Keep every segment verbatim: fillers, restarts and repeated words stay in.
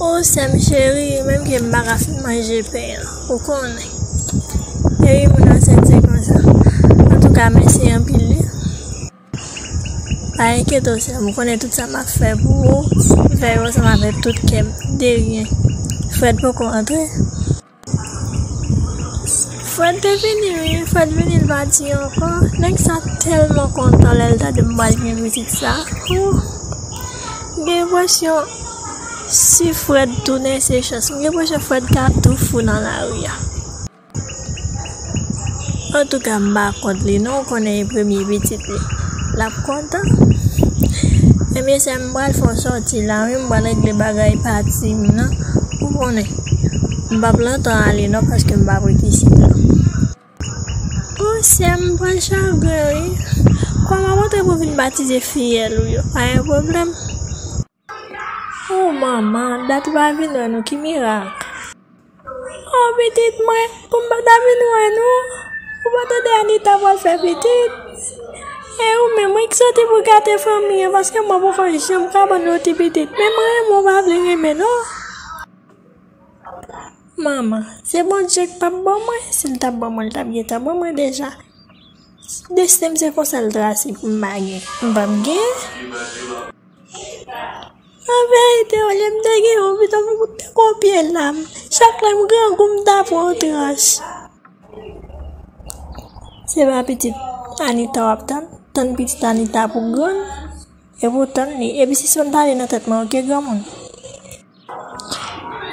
O sè m cheri, menm ke m pa ka fin manje pen an, ou konnen. Epi moun ansent se konsa. Antouka, mèsi anpil wi. Pa enkyete w sè m, ou konnen tout sa m ap fè pou ou, m fè yo ansanm avèk tout kè m, de ryen. Frèd poko antre. Frèd te vini wi, Frèd vini l pati ankò. Nèg sa tèlman kontan lè l tande m pral gen pitit sa. Hoo. M gen enpresyon si Frèd tounen se chans. M gen enpresyon Frèd ka tou fou nan lari a. Antouka m pa kont li non, ou konnen e premye pitit li. L ap kontan. Ebyen sè m pral fè yon sòti la wi, m pral regle bagay pati m nan. Ou konnen. M p ap lontan ale non paske m p ap ret isit non. O sè m pran chagren wi. Kòman montre pou vin batize fiyèl ou yo? Pa gen pwoblèm. O manman, dat ou pa vin wè nou, ki mirak. O pitit mwen, pou m pa ta vin wè nou. Ou pa tande Anita pral fè pitit? E ou menm, mwen ki soti pou gate fanmi an, paske mwen poko janm ka ban nou ti pitit. Men mwen renmen w pa vle renmen non. Manman, se Bondye k p ap ban mwen. Si l t ap ban mwen, l t ap gentan ban mwen deja. Desten m se konsa l trase pou m pa gen. M p ap gen. An verite, olye m te gen yon, pito m te gon pye lam. Chak lè m grangou, m ta pran yon tranch. Se pa pitit Anita w ap tann? Tann pitit Anita pou grann. E pou tann li. Epi si son pale nan tèt mwen, oke, granmoun.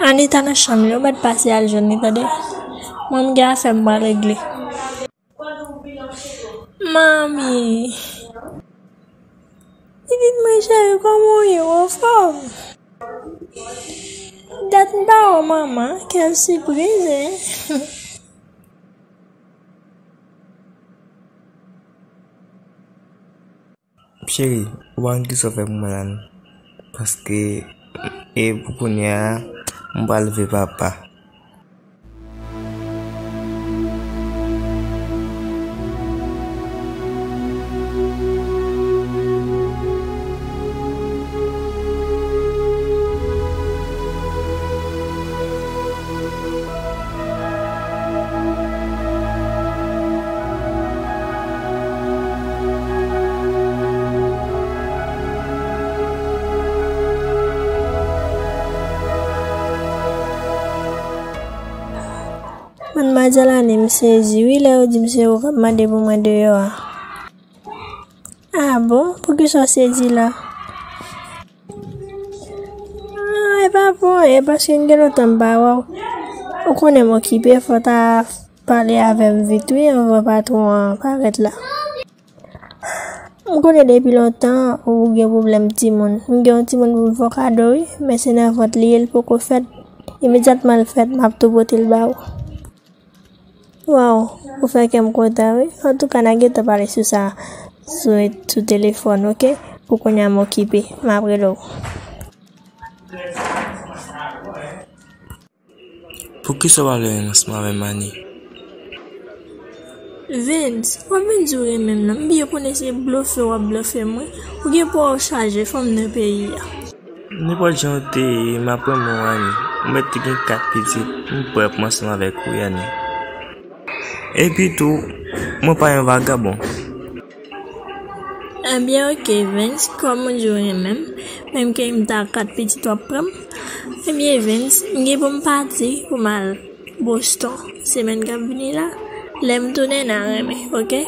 Anita nan chanm li, ou mèt pase al jwenn li, tande. Mwen, m gen afè m pral regle. Manmi. Pitit mwen cheri, kòman w ye? Ou anfòm? Dat m pa wè w manman, kèl sipriz, hein? Cheri, ou pa konn kisa w fè pou mwen la non. Paske, e pou kounye a, m pral leve papa. Manmwazèl Ani, m sezi wi lè yo di m se ou k ap mande pou mwen deyò a. Ah bon? Poukisa w sezi la? Ah, e pa pou anyen, paske m gen lontan m pa wè w. Ou konnen m okipe, fò w ta pale avè m vit wi, anvan patwon an parèt la. M konnen depi lontan ou gen pwoblèm timoun. M gen yon timoun pou m fè w kado wi, men se nan vant li ye, l poko fèt. Imedyatman l fèt, m ap tou pote l ba ou. Waw, ou fè kè m kontan wi. Antouka, n a gentan pale sou sa sou, sou telefòn, oke? Pou kounye a m okipe, m ap rele w. Poukisa w pa vle renmen ansanm avè m, Ani? Vince, w ap vin di w renmen m nan. M byen konnen se blofe w ap blofe mwen. Ou gen pa w chaje fanm nan peyi a. Nenpòt jan w te ye, m ap renmen w, Ani. Ou mèt te gen kat pitit, m prè pou m ansanm avèk ou, Ani. Epi tou, mwen pa yon vagabon. Ebyen, oke, Vince, kòm ou di w renmen m, menm ke m ta kat pitit w ap pran m, ebyen, Vince, m gen pou m pati pou m al Boston, semèn k ap vini la. Lè m tounen, n a renmen, oke?